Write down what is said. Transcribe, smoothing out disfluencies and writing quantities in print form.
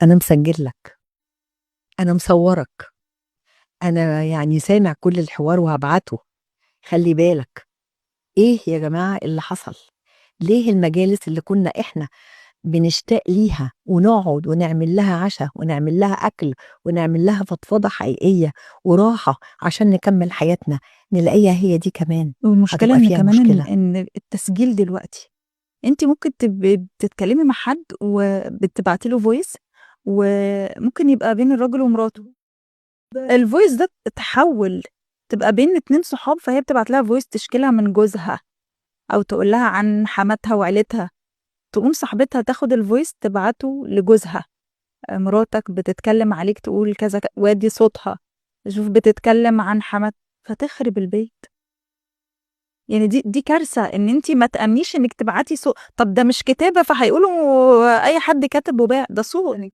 أنا مسجل لك، أنا مصورك، أنا يعني سامع كل الحوار وهبعته، خلي بالك. إيه يا جماعة اللي حصل؟ ليه المجالس اللي كنا إحنا بنشتاق ليها ونقعد ونعمل لها عشاء ونعمل لها أكل ونعمل لها فضفضة حقيقية وراحة عشان نكمل حياتنا، نلاقيها هي دي كمان والمشكلة هتبقى إن فيها كمان إن مشكلة؟ إن التسجيل دلوقتي، أنتِ ممكن تبقي بتتكلمي مع حد وبتبعتي له voice، وممكن يبقى بين الراجل ومراته، ال voice ده اتحول تبقى بين 2 صحاب، فهي بتبعت لها voice تشكي لها من جوزها أو تقول لها عن حماتها وعيلتها، تقوم صاحبتها تاخد ال voice تبعته لجوزها، مراتك بتتكلم عليك تقول كذا وادي صوتها، شوف بتتكلم عن حمات، فتخرب البيت. يعني دي كارثة إن أنتِ ما تأمنيش إنِك تبعتي صوت. طب ده مش كتابة فهيقولوا أي حد كاتب وباع، ده صوت.